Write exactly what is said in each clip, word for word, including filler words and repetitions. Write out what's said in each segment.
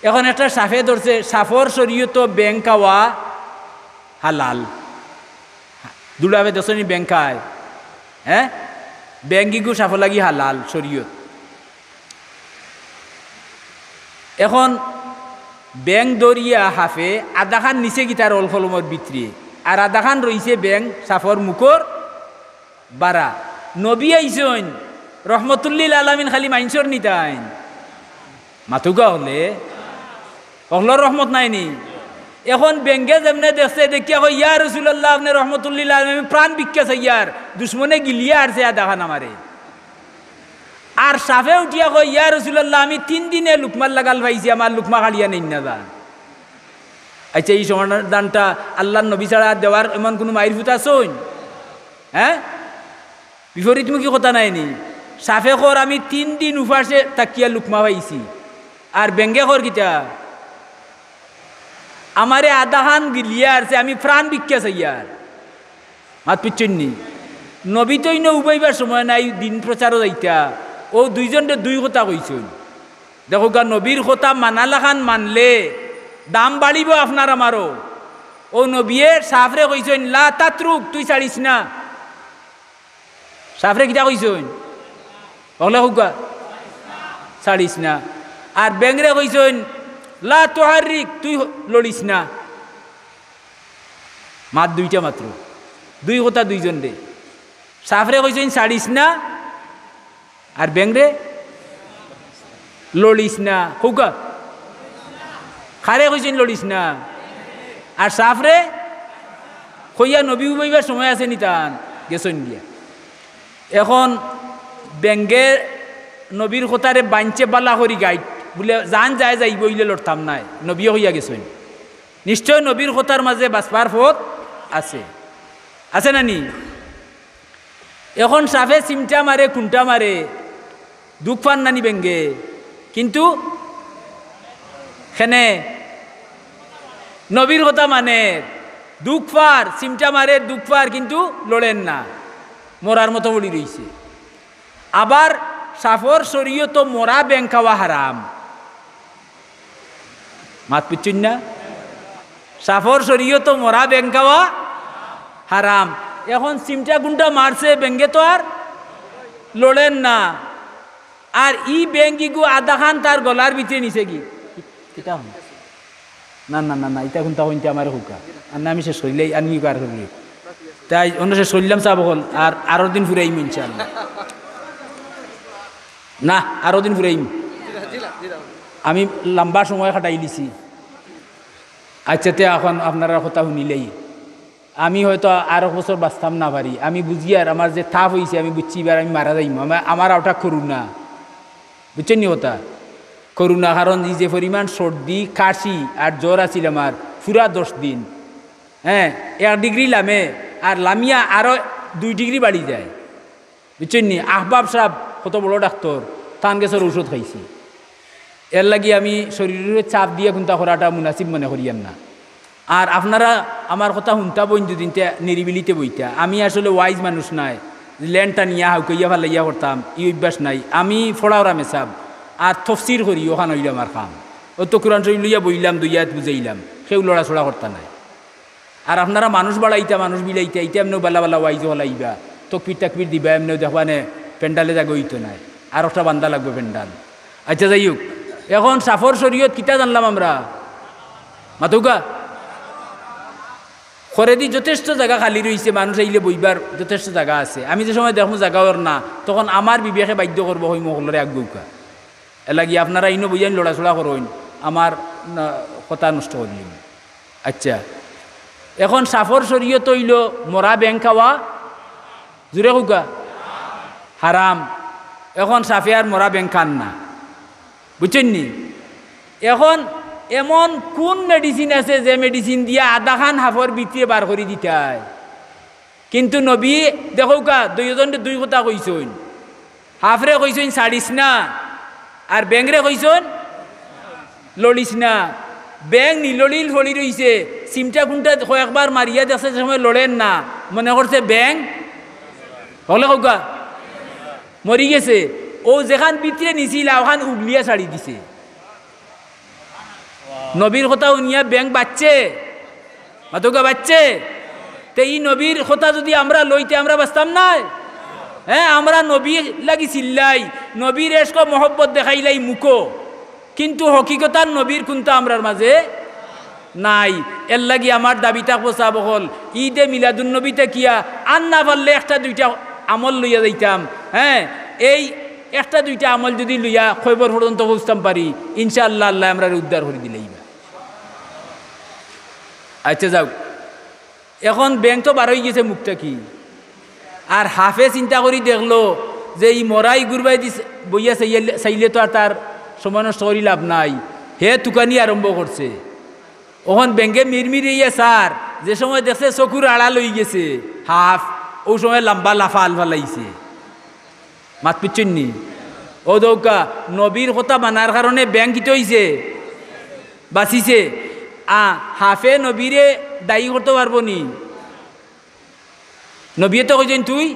এখন একটা সাফে ধরছে, সাফর শরীয়তো ব্যাঙ খাওয়া হালাল। দুলাভাই দেখছইন নি ব্যাঙ খায়? হ্যাঁ, ব্যাঙ ইগু সাফর লাগি হালাল শরীয়ত। এখন ব্যাঙ ধরিয়া সাফে আধাখান নিছে গি তার অলকলমর ভিতরে, আর আধাখান রইছে ব্যাঙ সাফর মুখর বারা। নবী আইছইন, রহমতুল্লিল আলামিন খালি মাইনষর নি তাইন। মাতুক্কা অকলে, অকলর রহমত নায় নি? এখন ব্যাঙে যেমনে দেখছে, দেখিয়া কয়, "ইয়া রাসুলাল্লাহ, আপনে রহমতুল্লিল আলামিন, আমি প্রাণ ভিক্ষা চাইয়ার, দুশমনে গিলিয়া আরছে আধাখান আমারে।" আর সাফে উঠিয়া কয়, "ইয়া রাসুলাল্লাহ, আমি তিন দিনে লুকমার লাগাল পাইছি, আমার লুকমা কাড়িয়া নেইন না যান।" আচ্ছা, ই সমাধানটা আল্লার নবী ছাড়া দেওয়ার এমন কুনু মাইর ফুত আছইন? হ্যাঁ, বিপরীতমুখী কথা নায় নি? সাফে কর, "আমি তিন দিন উপাসে থাকিয়া লুকমা পাইছি।" আর ব্যাঙে কর কিতা? "আমারে আধাখান গিলিয়া আরছে, আমি প্রাণ ভিক্ষা চাইয়ার।" মাত বুঝছইন নি? নবী তো ইনো উবাইবার সময় নাই, দিন প্রচারো যাইতা। অউ দুইজনরে দুই কথা কইছইন। দেখউক্কা, নবীর কথা মানা লাখান মানলে দাম বাড়িবো আপনার আমারও। অউ নবীয়ে সাফরে কইছইন, "লা তাতরুক, তুই ছাড়িস না।" সাফরে কিতা কইছইন? অকলে কউক্কা, "ছাড়িস না।" আর ব্যাঙরে কইছইন, "লা তুহাররিক, তুই হ-, লড়িস না।" মাত দুইটা মাত্র, দুই কথা দুইজনরে। সাফরে কইছইন, "ছাড়িস না," আর ব্যাঙরে, "লড়িস না।" কউক্কা, কারে কইছইন, "লড়িস না"? আর সাফরে কইয়া নবী উবাইবার সময় আছে নি তান? গেছইন গিয়া। এখন ব্যাঙে নবীর কথারে বানছে বালা করি গাইট, বুলে, "জান যায় যাইবো, ইলে লড়তাম নায়।" নবীয়ে কইয়া গেছইন। নিশ্চয় নবীর কথার মাঝে বাচবার পথ আছে, আছে না নি? এখন সাফে চিমটা মারে, কুন্টা মারে, দুখ পার না নি ব্যাঙে? কিন্তু কেনে? নবীর কথা মানের, দুখ পার, চিমটা মারের, দুখ পার, কিন্তু লড়ের না, মরার মতো পড়ি রইছে। আবার সাফর শরীয়তো মরা ব্যাঙ খাওয়া হারাম। মাত বুঝছইন না? সাফর শরীয়তো মরা ব্যাঙ খাওয়া হারাম। এখন চিমটা কুন্টা মারছে, ব্যাঙে তো আর লড়ের না। আর ই ব্যাঙ ইগু আধাখান তার গলার ভিতরে নিছে গি। কিতা? না, না, না, না, ইতা কুন্তা কইন্তে আমারে কউক্কা। আর না, আমি শেষ করিলাই, আমি কার করি। তাই অনো শেষ করিলাম সাব অকল, আর আরো দিন ফুরাইমু ইনশাআল্লাহ। না, আরো দিন ফুরাইমু। আমি লম্বা সময় কাটাইলিছি। আচ্ছা, তে এখন আপনারার কথা হুনিলাই। আমি হয়তো আরক বছর বাচতাম না পারি। আমি বুঝিয়ার, আমার যে তাপ অইছে, আমি বুঝছি ইবার আমি মারা যাইমু। আমার, আমার অউটা করোনা। বুঝছইন নি কথা? করোনা, কারণ ই যে পরিমাণ সর্দি, কাশি আর জ্বর আছিল আমার পুরা দশ দিন, হ্যাঁ, এক ডিগ্রি লামে, আর লামিয়া আরো দুই ডিগ্রি বাড়ি যায়। বুঝছইন নি? আহবাব সাব কত বড় ডাক্তর, তান গেছর ঔষধ খাইছি। এরলাগি আমি শরীররে চাপ দিয়া কুন্তা করাটা মুনাসিব মনে করিয়ার না। আর আপনারা আমার কথা হুনতা বইন দুদিন তে নিরিবিলিতে বইতা। আমি আসলে ওয়াইজ মানুষ নায়, লেন টানিয়া হাউকাইয়া ফালাইয়া করতাম, ই অভ্যাস নাই। আমি ফড়াওরা মেসাব আর তফসির করি, অখান অইলো আমার কাম। অউ তো কুরআন শরীফ লইয়া বইলাম, দুই আয়াত বুঝাইলাম, কেউ লড়াচড়া করতা নায়। আর আপনারা মানুষ বাড়াইতা, মানুষ বিলাইতা, ইতা এমনেউ বালা বালা ওয়াইজ অকল আইবা, তকবির তাকবির দিবা, এমনেউ দেখবা নে প্যান্ডালে জাগা অইতো নায়, আর একটা বান্দা লাগবো প্যান্ডাল। আচ্ছা, যাই হউক, এখন সাফর শরীয়ত কিতা জানলাম আমরা? মাতউক্কা। খরেদি যথেষ্ট জাগা খালি রইছে, মানুষ আইলে বইবার যথেষ্ট জাগা আছে। আমি যে সময় দেখমু জাগা অর না, তখন আমার বিবেকে বাধ্য করবো, কইমু হকলরে আগুয়াউক্কা। এরলাগি আপনারা ইনো বইয়া লড়াচড়া করইন, আমার না, কথা নষ্ট করিলিন। আচ্ছা, এখন সাফর শরীয়ত অইলো মরা ব্যাঙ খাওয়া, জুরে কউক্কা, হারাম। এখন সাফে আর মরা ব্যাঙ খার না, বুঝছইন নি? এখন এমন কুন medicine আছে যে medicine দিয়া আধাখান সাফর ভিতরে বার করি দিতায়? কিন্তু নবী দেখউক্কা, দুইওজনরে দুই কথা কইছইন। সাফরে কইছইন, "ছাড়িস না", আর ব্যাঙরে কইছইন, "লড়িস না।" ব্যাঙ নিলড়িল পড়ি রইছে, চিমটা কুন্টা কয়েকবার মারিয়া দেখছে, যে সময় লড়ের না, মনে করছে ব্যাঙ, হকলে কউক্কা, মরি গেছে। অউ যেখান ভিতরে নিছিল, অখান উগলিয়া ছাড়ি দিছে। নবীর কথা হুনিয়া ব্যাংক বাঁচছে, মাতউক্কা বাঁচছে। তে ই নবীর কথা যুদি আমরা লইতে আমরা বাঁচতাম নায়। হ্যাঁ, আমরা নবীর লাগি চিল্লাই, নবীর এশক মহব্বত দেখাইলাই মুখো, কিন্তু হকিকতার নবীর কুন্তা আমরার মাঝে নাই। এরলাগি আমার দাবি থাকবো সাব অকল, ঈদে মিলাদুন্নবী থাকিয়া আর না পারলে একটা দুইটা আমল লইয়া যাইতাম। হ্যাঁ, এই একটা দুইটা আমল যুদি লইয়া কয়বর পর্যন্ত পৌঁছতাম পারি, ইনশাআল্লাহ আল্লায় আমরারে উদ্ধার করি দিলাইবা। আচ্ছা যাউক, এখন ব্যাংক তো বার অইগেছে মুখ থাকি। আর হাফে চিন্তা করি দেখলো যে ই মরা ইগুর বায়দি বইয়া চাইলে, চাইলে তো আর তার সময় নষ্ট করি লাভ নাই। হে তুকানি আরম্ভ করছে। অখন ব্যাংকে মিরমিরাইয়া চার, যে সময় দেখছে চকুর আড়াল অইগেছে হাফ, অউ সময় লাম্বা লাফা আল ফালাইছে। মাত বুঝছইন নি? অউ দেউক্কা, নবীর কথা মানার কারণে ব্যাংক কিতা অইছে? বাঁচিছে। আ, হাফে নবীরে দায়ী করতো পারবো নি? নবীয়ে তো কইছইন তুই,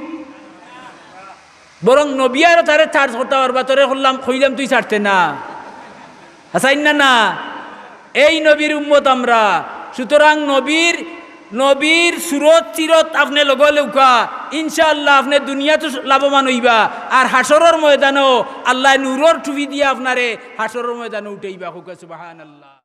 বরং নবীয়ে আরো তারে charge করতা পারবা, তোরে কইলাম, কইলাম তুই ছাড়তে না। হাছা নি না? না, এই নবীর উম্মত আমরা। সুতরাং নবীর, নবীর সুরত সিরত আপনে লগে লউক্কা, ইনশাআল্লাহ আপনে দুনিয়াত লাভবান অইবা, আর হাশরর ময়দানো আল্লায় নূরর টুপি দিয়া আপনারে হাশরর ময়দানো উঠাইবা। কউক্কা সুবহানাল্লাহ।